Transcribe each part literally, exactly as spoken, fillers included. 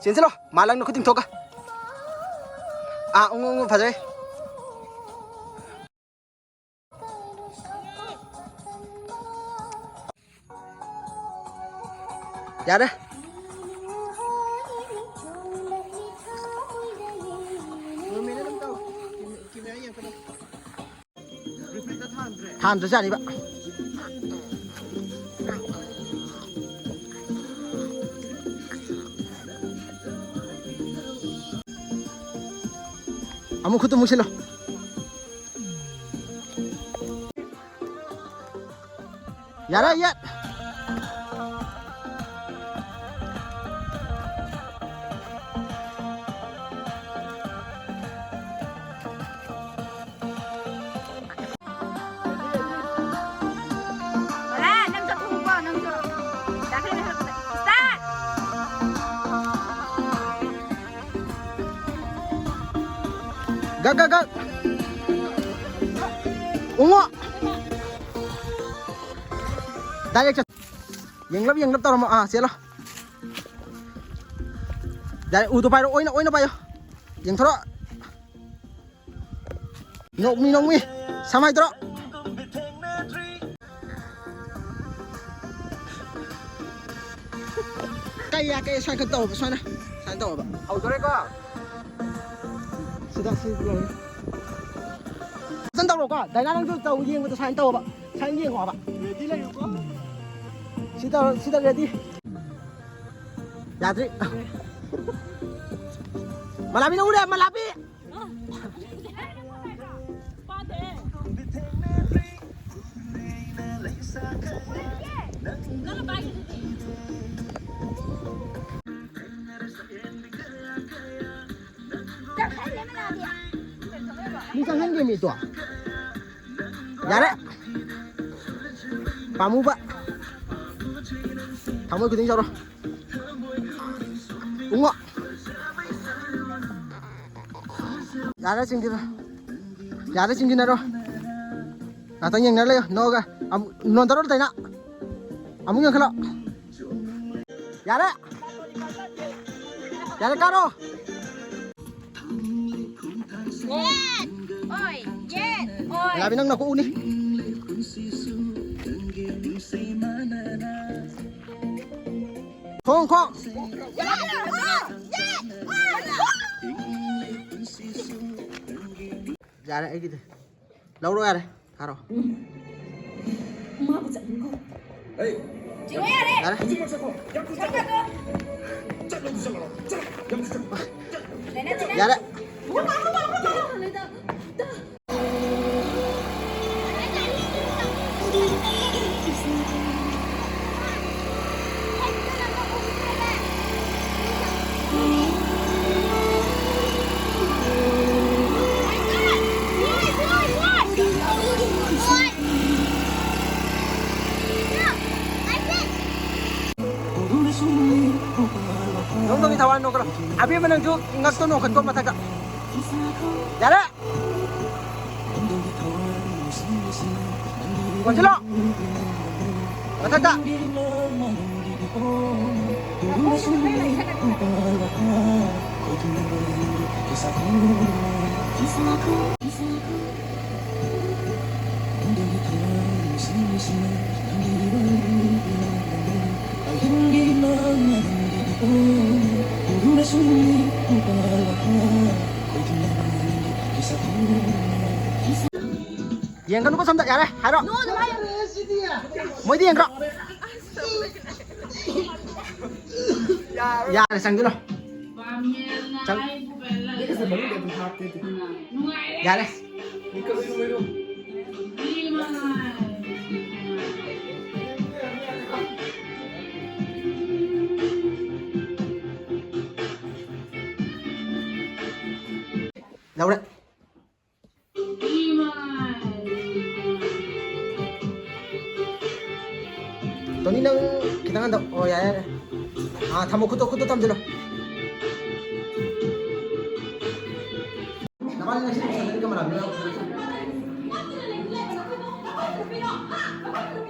ꯆꯦꯟꯁꯤꯜꯂꯣ, ꯃꯥꯂꯪꯅ ꯈꯨꯠ ꯇꯤꯡꯊꯣꯛꯀ꯫ ꯑꯥ, ꯎꯪꯉꯨ, ꯎꯪꯉꯨ, ꯐꯖꯩ꯫ ꯌꯥꯔꯦ꯫ ꯊꯥꯟꯗ꯭ꯔꯖꯥꯠꯅꯤꯕ꯫ ꯑꯃꯨꯛ ꯈꯨꯠꯇꯨ ꯃꯨꯛꯁꯤꯜꯂꯣ꯫ ꯌꯥꯔꯦ, ꯌꯦꯠ꯫ ꯕꯂꯥ, ꯅꯪ ꯆꯠꯊꯣꯛꯎꯀꯣ, ꯅꯪꯁꯨ꯫ ꯗꯥ ꯈꯔ ꯍꯜꯂꯛꯄꯗ꯫ ꯁ꯭ꯇꯥꯔꯠ! ꯒꯛ, ꯒꯛ, ꯒꯛ꯫ ꯎꯪꯉꯣ꯫ ꯗꯥꯏꯔꯦꯛ ꯆꯠ-, ꯌꯦꯡꯂꯞ, ꯌꯦꯡꯂꯞ ꯇꯧꯔꯝꯃꯣ꯫ ꯑꯥ, ꯆꯦꯜꯂꯣ꯫ ꯗꯥꯏꯔꯦꯛ ꯎꯗꯣ ꯄꯥꯏꯔꯣ, ꯑꯣꯏꯅ, ꯑꯣꯏꯅ ꯄꯥꯏꯌꯣ꯫ ꯌꯦꯡꯊꯣꯔꯛꯑꯣ꯫ ꯅꯣꯛꯃꯤ, ꯅꯣꯛꯃꯤ꯫ ꯁꯃꯥꯏ ꯇꯧꯔꯣ꯫ ꯀꯩ ꯌꯥ, ꯀꯩ ꯁ꯭ꯋꯥꯏ ꯈꯛ ꯇꯧꯕ, ꯁ꯭ꯋꯥꯏꯅ꯫ ꯁꯨꯃꯥꯏꯅ ꯇꯧꯕ꯫ ꯍꯧꯗꯣꯔꯦꯀꯣ? ꯁꯤꯗ, ꯁꯤ ꯂꯧꯔꯦ꯫ ꯐꯖꯅ ꯇꯧꯔꯣꯀꯣ꯫ ꯗꯥꯏꯅꯥ, ꯅꯪꯁꯨ ꯇꯧ, ꯌꯦꯡꯕꯗ ꯁꯨꯃꯥꯏꯅ ꯇꯧꯕ꯫ ꯁꯨꯃꯥꯏꯅ ꯌꯦꯡꯉꯣ ꯍꯥꯏꯕ꯫ ꯔꯦꯗꯤ ꯂꯩꯌꯨꯀꯣ꯫ ꯁꯤ ꯇꯧꯔꯣ, ꯁꯤꯗ ꯔꯦꯗꯤ꯫ ꯌꯥꯗ꯭ꯔꯤ꯫ ꯃꯂꯥꯕꯤ, ꯅꯪ ꯎꯔꯦ, ꯃꯂꯥꯕꯤ? ꯃꯤ ꯆꯪꯍꯟꯒꯦ, ꯃꯤ ꯇꯣ꯫ ꯌꯥꯔꯦ꯫ ꯄꯥꯝꯃꯨꯕ꯫ ꯊꯃꯣꯏ ꯈꯨꯗꯤꯡ ꯆꯥꯎꯔꯣ꯫ ꯎꯪꯉꯣ꯫ ꯌꯥꯔꯦ, ꯆꯤꯡꯁꯤꯜꯂꯣ꯫ ꯌꯥꯔꯦ, ꯆꯤꯡꯁꯤꯟꯅꯔꯣ꯫ ꯉꯥꯛꯇꯪ ꯌꯦꯡꯅꯔ ꯂꯩꯌꯣ, ꯅꯣꯛꯑꯒ꯫ ꯑꯃꯨꯛ ꯅꯣꯟꯊꯔꯣ, ꯇꯩꯅ꯫ ꯑꯃꯨꯛ ꯌꯦꯡꯈꯠꯂꯣ꯫ ꯌꯥꯔꯦ꯫ ꯌꯥꯔꯦ, ꯀꯥꯔꯣ꯫ ꯌꯦꯠ! ꯑꯣꯏ! ꯌꯦꯠ! ꯑꯣꯏ! ꯂꯥꯕꯤ, ꯅꯪ ꯅꯀꯣꯛ ꯎꯅꯤ꯫ ꯈꯣꯡ, ꯈꯣꯡ꯫ ꯌꯦꯠ! ꯑꯣꯏ! ꯌꯦꯠ! ꯑꯣꯏ! ꯌꯥꯔꯦ, ꯑꯩꯒꯤꯗꯤ꯫ ꯂꯧꯔꯣ, ꯌꯥꯔꯦ꯫ ꯊꯥꯔꯣ꯫ ꯃꯥꯕꯨ ꯆꯠꯍꯟꯈꯣ꯫ ꯆꯤꯡꯉꯣ ꯌꯥꯔꯦ꯫ ꯌꯥꯔꯦ꯫ ꯆꯠꯂꯣ, ꯆꯠꯂꯣ꯫ ꯆꯠꯂꯣ, ꯆꯠꯂꯣ꯫ ꯌꯥꯔꯦ꯫ ꯅꯣꯡꯗꯒꯤ ꯊꯋꯥꯏ ꯅꯣꯛꯀꯅꯨ꯫ ꯑꯕꯦꯝꯃ, ꯅꯪꯁꯨ ꯉꯛꯇ ꯅꯣꯡꯈꯠꯀꯣ ꯃꯊꯛꯇ꯫ ꯌꯥꯔꯦ꯫ ꯀꯣꯟꯁꯤꯜꯂꯣ꯫ ꯃꯊꯛꯇ꯫ ꯌꯦꯡꯒꯅꯨꯀꯣ ꯁꯣꯝꯗ, ꯌꯥꯔꯦ, ꯍꯥꯏꯔꯣ꯫ ꯅꯣ, ꯑꯗꯨꯝ ꯍꯥꯏꯌꯣ꯫ ꯃꯣꯏꯗꯤ ꯌꯦꯡꯈ꯭ꯔꯣ꯫ ꯌꯥꯔꯦ, ꯆꯪꯁꯤꯜꯂꯣ꯫ ꯆꯪ-, ꯌꯥꯔꯦ꯫ ꯂꯧꯔꯦ꯫ ꯇꯣꯅꯤ, ꯅꯪ ꯈꯤꯇꯪ ꯍꯟꯊꯧ꯫ ꯑꯣ, ꯌꯥꯔꯦ, ꯌꯥꯔꯦ꯫ ꯑꯥ, ꯊꯝꯃꯣ, ꯈꯨꯠꯇꯣ, ꯈꯨꯠꯇꯣ ꯊꯝꯖꯤꯜꯂꯣ꯫ ꯅꯕꯥꯅꯤ ꯉꯁꯤ ꯂꯣꯏꯁꯤꯟꯒꯅꯤ ꯀꯃꯂꯥ?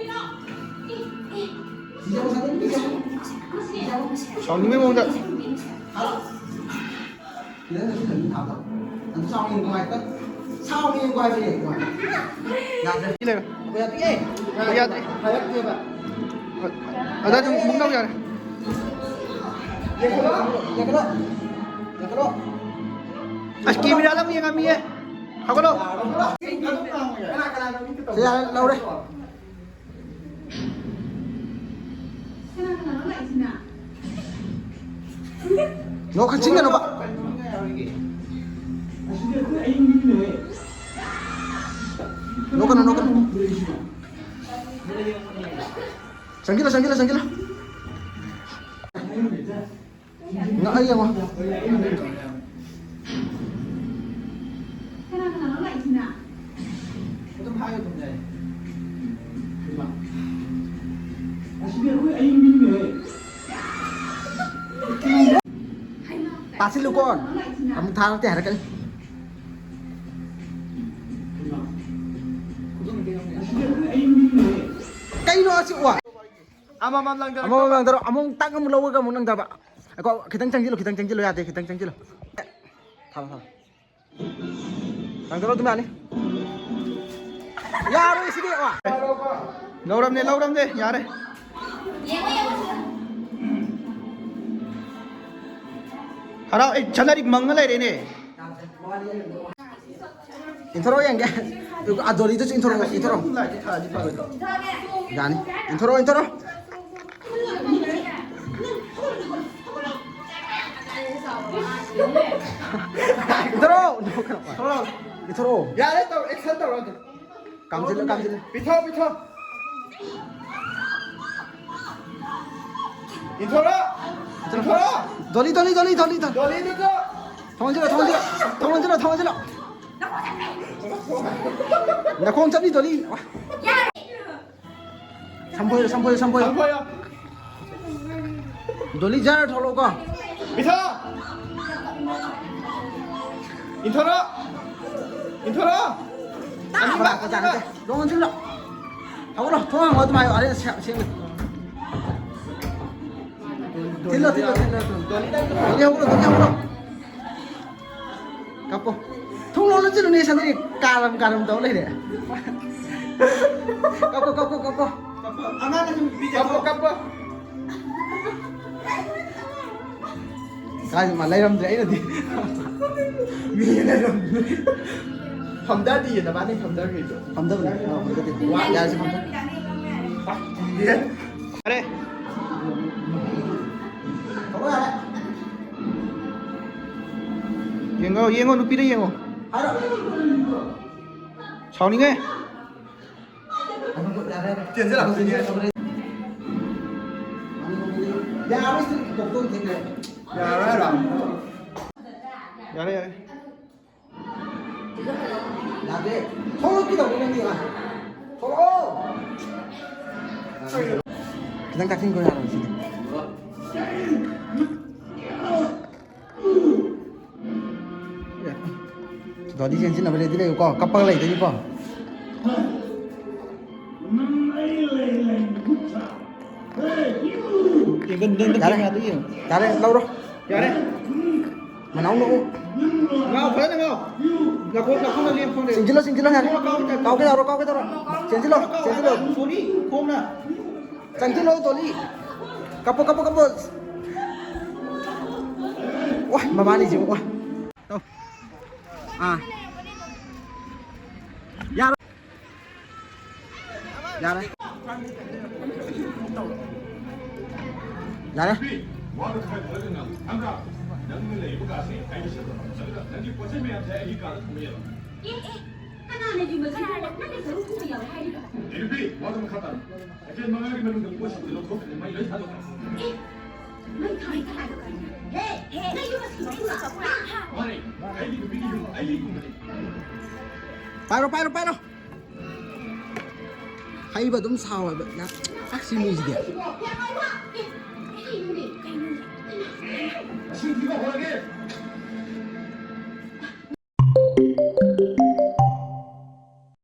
ꯁꯥꯎꯅꯤꯡꯕꯩ ꯃꯑꯣꯡꯗ꯫ ꯈꯤꯇꯪꯗꯁꯨ ꯀꯩꯅꯣ ꯊꯥꯕ꯫ ꯑꯗꯨ ꯆꯥꯎꯅ ꯌꯦꯡꯉꯨ ꯍꯥꯏꯕ꯫ ꯆꯥꯎꯅ ꯌꯦꯡꯉꯨ ꯍꯥꯏꯕꯅꯦ꯫ ꯌꯥꯗ꯭ꯔꯦ꯫ ꯁꯤ ꯂꯩꯔꯣ꯫ ꯑꯩꯈꯣꯏ ꯌꯥꯗ꯭ꯔꯤꯌꯦ꯫ ꯑꯩꯈꯣꯏ ꯌꯥꯗ꯭ꯔꯤ꯫ ꯍꯥꯏꯔꯛꯇꯦꯕ꯫ ꯑꯗ ꯑꯗꯨꯝ ꯑꯃꯨꯛ ꯇꯧ ꯌꯥꯔꯦ꯫ ꯌꯦꯡꯈꯠꯂꯣ, ꯌꯦꯡꯈꯠꯂꯣ, ꯌꯦꯡꯈꯠꯂꯣ꯫ ꯑꯁ, ꯀꯦꯃꯦꯔꯥꯗ ꯑꯃꯨꯛ ꯌꯦꯡꯉꯝꯃꯤꯌꯦ꯫ ꯍꯧꯒꯠꯂꯣ꯫ ꯁꯤ ꯌꯥꯔꯦ, ꯂꯧꯔꯦ꯫ ꯀꯅꯥ ꯀꯅꯥꯅꯣ ꯂꯥꯛꯏꯁꯤꯅ? ꯅꯣꯛ ꯈꯟꯖꯤꯟꯒꯅꯣꯕ꯫ ꯅꯣꯛꯀꯅꯨ, ꯅꯣꯛꯀꯅꯨ꯫ ꯆꯪꯁꯤꯜꯂꯣ, ꯆꯪꯁꯤꯜꯂꯣ, ꯆꯪꯁꯤꯜꯂꯣ꯫ ꯉꯥꯛꯑ ꯌꯦꯡꯉꯣ꯫ ꯀꯅꯥ ꯀꯅꯥꯅꯣ ꯂꯥꯛꯏꯁꯤꯅ? ꯑꯗꯨꯝ ꯍꯥꯏꯌꯣ, ꯑꯗꯨꯝ ꯌꯥꯏ꯫ ꯑꯁꯤꯗꯤ ꯑꯩꯈꯣꯏ ꯑꯌꯤꯡꯕꯤꯅꯦ꯫ ꯇꯥꯁꯤꯜꯂꯨꯀꯣ꯫ ꯑꯃꯨꯛ ꯊꯥꯔꯛꯇꯦ ꯍꯥꯏꯔꯛꯀꯅꯤ꯫ ꯑꯁꯤꯗꯤ ꯑꯩꯈꯣꯏ ꯑꯌꯤꯡꯕꯤꯅꯦ꯫ ꯀꯩꯅꯣ ꯑꯁꯤ? ꯋꯥ꯫ ꯑꯃꯃꯝ ꯂꯪꯗꯔꯛꯇꯕ꯫ ꯑꯃꯃꯝ ꯂꯪꯗꯔꯣ꯫ ꯑꯃꯨꯛ ꯇꯥꯛ ꯑꯃꯨꯛ ꯂꯧꯔꯒ ꯑꯃꯨꯛ ꯂꯪꯗꯕ꯫ ꯑꯩꯈꯣ, ꯈꯤꯇꯪ ꯆꯪꯁꯤꯜꯂꯨ, ꯈꯤꯇꯪ ꯆꯪꯁꯤꯜꯂꯨ꯫ ꯌꯥꯗꯦ, ꯈꯤꯇꯪ ꯆꯪꯁꯤꯜꯂꯨ꯫ ꯊꯝꯃꯣ, ꯊꯝꯃꯣ꯫ ꯂꯪꯗꯔꯣ, ꯑꯗꯨꯝ ꯌꯥꯅꯤ꯫ ꯌꯥꯔꯣꯏ ꯁꯤꯗꯤ꯫ ꯋꯥ꯫ ꯂꯧꯔꯝꯅꯦ, ꯂꯧꯔꯝꯅꯦ꯫ ꯌꯥꯔꯦ꯫ ꯍꯔꯥꯎ, ꯑꯦ, ꯁꯅꯥꯔꯤꯛ ꯃꯪꯉ ꯂꯩꯔꯦꯅꯦ꯫ ꯏꯟꯊꯣꯔꯛꯑꯣ ꯌꯦꯡꯒꯦ꯫ ꯑ, ꯗꯣꯂꯤꯗꯨꯁꯨ ꯏꯟꯊꯣꯔꯛꯑꯣ, ꯏꯟꯊꯣꯔꯛꯑꯣ꯫ ꯌꯥꯅꯤ꯫ ꯏꯟꯊꯣꯔꯛꯑꯣ, ꯏꯟꯊꯣꯔꯛꯑꯣ꯫ ꯏꯟꯊꯣꯔꯛꯑꯣ꯫ ꯏꯟꯊꯣꯔꯛꯑꯣ꯫ ꯌꯥꯔꯦ, ꯇꯧ, action ꯇꯧꯔꯣ ꯑꯗꯨꯝ꯫ ꯀꯥꯝꯁꯤꯜꯂꯣ, ꯀꯥꯝꯁꯤꯜꯂꯣ꯫ ꯄꯤꯊꯣꯛ, ꯄꯤꯊꯣꯛ꯫ ꯏꯟꯊꯣꯔꯛꯑꯣ꯫ ꯏꯟꯊꯣꯔꯛꯑꯣ꯫ ꯗꯣꯂꯤ, ꯗꯣꯂꯤ, ꯗꯣꯂꯤ, ꯗꯣꯂꯤ, ꯗꯣꯂꯤ꯫ ꯗꯣꯂꯤꯗꯨꯁꯨ꯫ ꯊꯣꯡ ꯂꯣꯟꯁꯤꯜꯂꯣ, ꯊꯣꯡ ꯂꯣꯟꯁꯤꯜꯂꯣ, ꯊꯣꯡ ꯂꯣꯟꯁꯤꯜꯂꯣ, ꯊꯣꯡ ꯂꯣꯟꯁꯤꯜꯂꯣ꯫ ꯅꯈꯣꯡ ꯆꯠꯅꯤ, ꯗꯣꯂꯤ꯫ ꯁꯝꯐꯣꯏꯔꯣ, ꯁꯝꯐꯣꯏꯔꯣ, ꯁꯝꯐꯣꯏꯔꯣ꯫ ꯁꯝꯐꯣꯏꯔꯣ꯫ ꯗꯣꯂꯤ ꯖꯔ ꯊꯣꯛꯂꯛꯎꯀꯣ꯫ ꯄꯤꯊꯣꯛ꯫ ꯏꯟꯊꯣꯔꯛꯑꯣ꯫ ꯏꯟꯊꯣꯔꯛꯑꯣ꯫ ꯑꯅꯤꯃꯛ, ꯀꯅꯥ, ꯀꯅꯥ, ꯑꯅꯤꯃꯛ꯫ ꯂꯣꯡ ꯆꯤꯜꯂꯣ꯫ ꯍꯧꯒꯠꯂꯣ, ꯊꯣꯡ ꯍꯥꯡꯉꯣ ꯑꯗꯨꯝ ꯍꯥꯏꯌꯣ꯫ ꯑꯔꯦ, ꯁꯦ-, ꯁꯦꯡꯅ꯫ ꯊꯤꯜꯂꯣ, ꯊꯤꯜꯂꯣ, ꯊꯤꯜꯂꯣ, ꯊꯤꯜꯂꯣ꯫ ꯗꯣꯂꯤ ꯍꯧꯒꯠꯂꯣ, ꯗꯣꯂꯤ ꯍꯧꯒꯠꯂꯣ꯫ ꯀꯞꯄꯣ꯫ ꯊꯣꯡ ꯂꯣꯜꯂ ꯆꯠꯂꯨꯅꯦ, ꯁꯥꯟꯅꯔꯤ꯫ ꯀꯥꯔꯝ, ꯀꯥꯔꯝ ꯇꯧ ꯂꯩꯔꯦ꯫ ꯀꯞꯄꯣ, ꯀꯞꯄꯣ, ꯀꯞꯄꯣ꯫ ꯑꯉꯥꯡꯅ ꯁꯨꯝ ꯄꯤꯖꯕ꯫ ꯀꯞꯄꯣ, ꯀꯞꯄꯣ꯫ ꯀꯥꯏꯗ ꯃꯥ ꯂꯩꯔꯝꯗ꯭ꯔꯦ ꯑꯩꯅꯗꯤ꯫ ꯃꯤ ꯂꯩꯔꯝꯗ꯭ꯔꯦ꯫ ꯐꯝꯗꯗꯤꯌꯦ, ꯅꯕꯥꯅꯤ ꯐꯝꯗꯈ꯭ꯔꯤꯗꯣ꯫ ꯐꯝꯗꯕꯅꯤ꯫ ꯑ, ꯐꯝꯗꯗꯦ꯫ ꯋꯥ꯫ ꯌꯥꯔꯦꯁꯦ, ꯐꯝꯗ꯫ ꯄꯛꯇꯤꯌꯦ꯫ ꯐꯔꯦ꯫ ꯊꯣꯛꯂꯛꯑꯦ꯫ ꯌꯦꯡꯉꯣ, ꯌꯦꯡꯉꯣ, ꯅꯨꯄꯤꯗ ꯌꯦꯡꯉꯣ꯫ ꯍꯥꯏꯔꯣ꯫ ꯁꯥꯎꯅꯤꯡꯉꯦ꯫ ꯆꯦꯟꯁꯤꯜꯂꯛꯇꯣꯏꯅꯦ꯫ ꯌꯥꯔꯣꯏ, ꯁꯤ ꯇꯣꯛꯇꯣꯛ ꯊꯦꯡꯅ꯫ ꯌꯥꯔꯣꯏ ꯍꯥꯏꯔꯣ? ꯌꯥꯔꯦ, ꯌꯥꯔꯦ꯫ ꯌꯥꯗꯦ꯫ ꯊꯣꯛꯂꯛꯀꯦ ꯇꯧꯕ ꯅꯪꯗꯤ, ꯉꯥ꯫ ꯊꯣꯛꯂꯛꯑꯣ꯫ ꯈꯤꯇꯪ ꯇꯥꯛꯁꯤꯟꯈꯣ ꯌꯥꯔꯣꯏ ꯁꯤꯗꯤ꯫ ꯗꯣꯗꯤ ꯆꯦꯟꯁꯤꯟꯅꯕ ꯔꯦꯗꯤ ꯂꯩꯌꯨꯀꯣ, ꯀꯞꯄꯒ ꯂꯩꯗꯣꯏꯅꯤꯀꯣ꯫ ꯌꯦꯡꯒꯟ-, ꯅꯪ-, ꯅꯪ ꯌꯥꯔꯦ꯫ ꯀꯦꯃꯦꯔꯥꯗ ꯌꯦꯡꯉꯨ꯫ ꯌꯥꯔꯦ, ꯂꯧꯔꯣ꯫ ꯌꯥꯔꯦ꯫ ꯃꯅꯥꯎ ꯅꯣꯛꯎ꯫ ꯉꯥꯎ, ꯐꯖꯅ ꯉꯥꯎ꯫ ꯅꯥꯀꯣꯡ, ꯅꯥꯀꯣꯡꯗ ꯂꯦꯡ ꯐꯪꯗꯦ꯫ ꯆꯦꯟꯁꯤꯜꯂꯣ, ꯆꯦꯟꯁꯤꯜꯂꯣ, ꯌꯥꯔꯦ꯫ ꯀꯥꯎꯒꯦ ꯇꯧꯔꯣ, ꯀꯥꯎꯒꯦ ꯇꯧꯔꯣ꯫ ꯆꯦꯟꯁꯤꯜꯂꯣ, ꯆꯦꯟꯁꯤꯜꯂꯣ꯫ ꯁꯣꯔꯤ, ꯈꯣꯡꯅ꯫ ꯆꯪꯁꯤꯜꯂꯣ, ꯗꯣꯂꯤ꯫ ꯀꯞꯄꯣ, ꯀꯞꯄꯣ, ꯀꯞꯄꯣ꯫ ꯋꯥ, ꯃꯕꯥꯅꯤꯁꯤꯕꯨ, ꯋꯥ꯫ ꯇꯧ꯫ ꯑꯥ꯫ ꯌꯥꯔꯣꯏ꯫ ꯌꯥꯔꯦ꯫ ꯌꯥꯔꯦ꯫ ꯅꯪꯅ ꯂꯩꯔꯤꯕ ꯀꯥꯁꯦ ꯑꯩꯅ ꯁꯦꯝꯕ ꯉꯝꯖꯔꯒ ꯅꯪꯒꯤ ꯄꯣꯠ ꯆꯩ ꯃꯌꯥꯝꯁꯦ ꯑꯩꯒꯤ ꯀꯥꯗ ꯊꯝꯕ ꯌꯥꯕ꯫ ꯑꯦ, ꯑꯦ, ꯀꯅꯥꯅ ꯌꯨꯝ ꯑꯁꯤꯗ ꯅꯪꯒꯤ ꯁꯔꯨꯛ ꯈꯨꯝꯕ ꯌꯥꯎꯔꯦ ꯍꯥꯏꯔꯤꯕ? ꯏꯔꯨꯕꯤ, ꯋꯥꯗꯣ ꯃꯈꯥ ꯇꯥꯅ꯫ ꯁꯦꯀꯦꯟ ꯃꯉꯥꯒꯤ ꯃꯅꯨꯡꯗ ꯄꯣꯠꯁꯤꯡꯗꯨ ꯂꯧꯊꯣꯛꯇ꯭ꯔꯗꯤ ꯃꯩ ꯂꯣꯏ ꯊꯥꯗꯣꯛꯈ꯭ꯔꯦ꯫ ꯑꯦ, ꯃꯩ ꯊꯥꯗꯣꯛꯈ꯭ꯔꯦ? ꯍꯦ, ꯍꯦ, ꯅꯪ ꯌꯨꯝ ꯑꯁꯤꯗ ꯂꯩꯕ꯭ꯔꯥ? ꯃꯥꯅꯦ, ꯑꯩꯒꯤ ꯅꯨꯄꯤꯒꯤ ꯌꯨꯝ ꯑꯩꯒꯤ ꯌꯨꯝꯅꯤ꯫ ꯄꯥꯏꯔꯣ, ꯄꯥꯏꯔꯣ, ꯄꯥꯏꯔꯣ꯫ ꯍꯩꯕ ꯑꯗꯨꯝ ꯁꯥꯎ ꯍꯥꯏꯕ꯫ ꯌꯥꯝ ꯁꯤ ꯃꯤꯁꯤꯗꯤ꯫ ꯑꯁꯤꯗꯤ ꯍꯧꯔꯒꯦ꯫